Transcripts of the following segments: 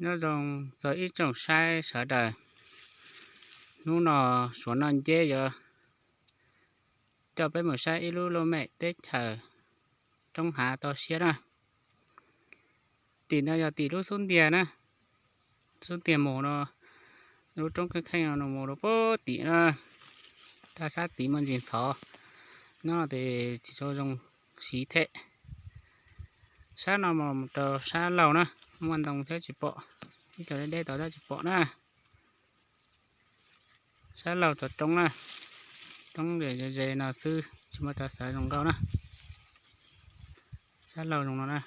Nyob zoo txog ib tsoom saib sawv daws, hnub no Suav Noj Nceb yuav coj peb mus saib ib lub looj mem teb chaws roob hav toj siab na. Tim no yog tim lub xub ntiag na, xub ntiag mus no, lub roob kheej kheej no mus rau pem tim na, tag sab tid muaj ntsis ntxhov, nyob no ces tsis tshua zoo siv them. Sab no mus rau sab laug na, muaj ntoo thiab tsis pom, ib co deb deb tod thiab tsis pom na. Sab laug cov roob na, roob ze ze no xwb tsis muaj tau xav zoo nkauj na. Sab laug zoo no na.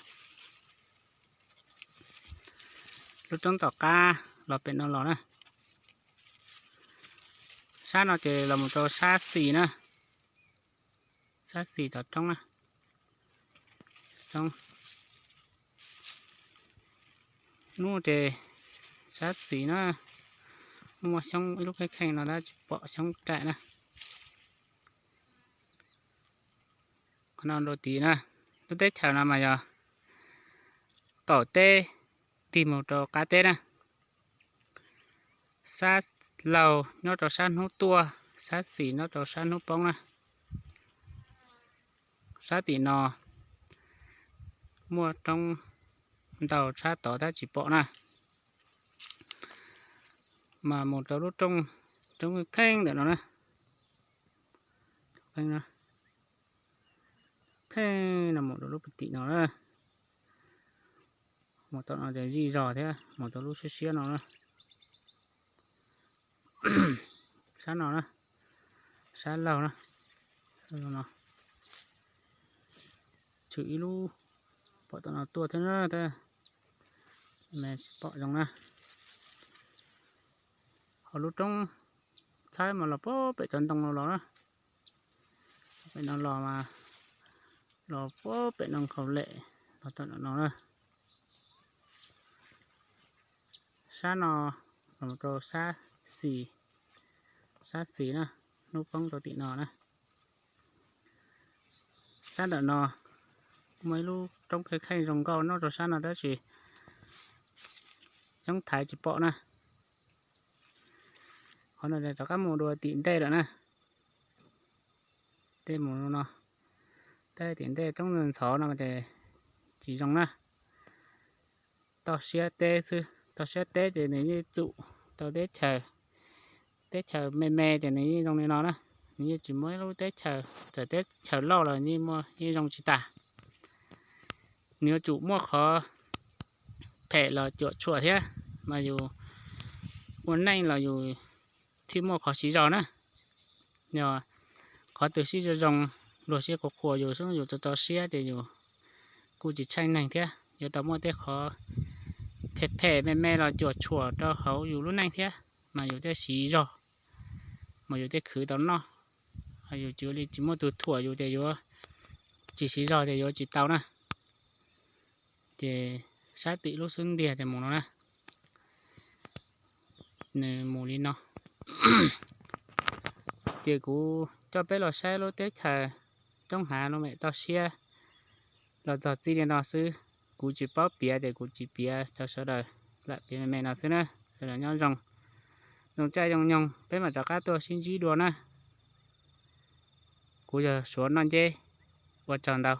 Lub roob tom qab los pem no los na. Sab no ces los mus rau sab xis na, sab xis cov roob na. Roob nub ces sab xis na, muaj xyoob ib lub kheej kheej no tab tsis pom xyoob rais na. Qhov no rau tid na, lub teb chaws no mas yog qaum teb tig mus rau qab teb na. Sab laug nyob rau sab hnub tuaj, sab xis nyob rau sab hnub poob na. Sab tim no muaj roob ntau tshab tod tab tsis pom na. Mas mus rau lub rooj, roob kheej ntawm no na. Kheej no mus rau lub tim no na. Mus tom no ces zij zog thiab mus rau lub siab siab no na. Sab no na, sab laug na, no tshwm ib lub, pom tom no tuaj thiab na, tab tsis pom zoo na. Ho lub roob txhaib mas los pem cov ntoo no los na, pem no los mas los pem no nkhaus lem los rau no na. Sab no los rau sab xis, sab xis na, hnub poob rau tim no na. Sab ntawm no muaj ib lub roob kheej kheej zoo nkauj nyob rau sab no tab sis xyoob thaiv tsis pom na. Qhov no rov qab mus dua tim ntej lawm na. Tej mus no, tej tim ntej roob ntxhov no ces tsis zoo na. Toj siab teb xwb, toj siab teb ces nws yeej tsum tau teb chaws, teb chaws me me ces nws yeej zoo li no na. Nws yeej tsis muaj ib lub teb chaws, txawm teb chaws loj los yeej muaj, yeej zoo tsis tas. Nws yuav tsum muaj qhov phem los cuam tshuam thiab, mas yus ua neej los yus thiaj muaj qhov siv zog na. Yog qhov twg sib zoo zoo, luag sib qhuas qhuas yus xwb, yus tso tso siab ces yus kuj tsis tsheej neeg thiab. Yuav tau muaj tej qhov phem phem me me los cuam tshuam rau hauv yus lub neej thiab, mas yus thiaj siv zog, mas yus thiaj khwv tau noj. Yus tsis ua li tsis muaj tus thuam yus ces yuav tsis siv zog ces yuav tsis tau na. Ces sab tim lub xub ntiag ces mus no na, nws mus li no. Ces kuv coj peb los saib lub teb chaws roob hav looj mem toj siab los txog txij li no xwb. Kuv tsis paub piav ces kuv tsis piav rau sawv daws, lam piav me me no xwb na. Sawv daws nyob zoo, zoo caij zoo nyoog peb mam rov qab tuaj sib ntsib dua na. Kuv yog Suav Noj Nceb, ua tsaug ntau.